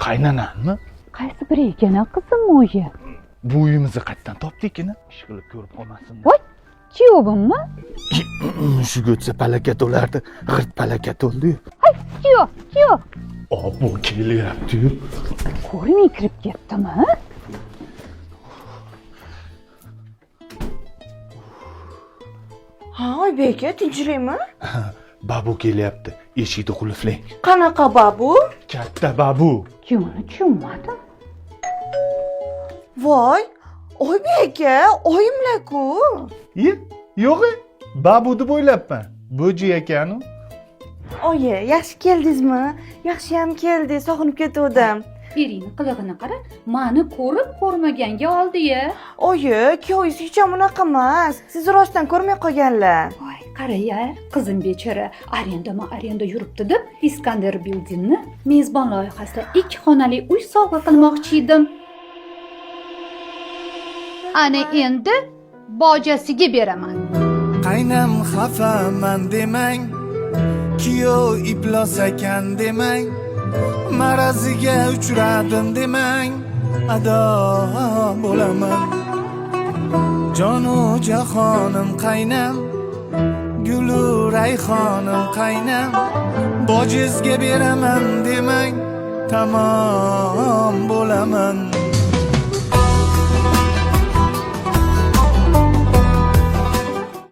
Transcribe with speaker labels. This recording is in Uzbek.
Speaker 1: Qaynanammi?
Speaker 2: Qaysi biri ekan a qizim o'yi?
Speaker 1: Bu uyimizni qayerdan topdi ekan? Ish qilib ko'rib qolmasin.
Speaker 2: Voy, kuyovimmi?
Speaker 1: Mushuk o'tsa palakat o'lardi, g'irt palakat o'ldi-yu.
Speaker 2: Kuyov, kuyov.
Speaker 1: Obbo kelyapti-yu.
Speaker 2: Ko'rmay kirib ketdimi?
Speaker 3: Ha, Oybek aka, tinchlikmi?
Speaker 1: Babu kelyapti. Eshikni qulflang.
Speaker 3: Qanaqa babu?
Speaker 1: Katta babu.
Speaker 2: Kuyovni tushunmadim.
Speaker 3: Voy, Oybek aka, oyimlar-ku.
Speaker 1: Ye, yo'q, babu deb o'ylabman. Bo'ji ekan-u.
Speaker 3: Oyi, yaxshi keldingizmi? Yaxshiyam keldingiz, sog'inib ketuvdim.
Speaker 2: Eringni qilig'ini qara, mani ko'rib ko'rmaganga oldi-ya.
Speaker 3: Oyi, kuyovingiz hech ham unaqa emas. Siz rostdan ko'rmay qolganlar.
Speaker 2: Voy, qara-ya, qizim bechora arendama arenda yuribdi deb Iskandar Buildingni mezbon loyihasida 2 xonali uy sovg'a qilmoqchi edim. Ana endi bojasiga beraman.
Speaker 4: Qaynam xafaman demang, kuyov iflos ekan demang, maraziga uchradim demang, ado bo'laman. Jonu jahonim qaynam, gulu rayhonim qaynam, bojizga beraman demang, tamom bo'laman.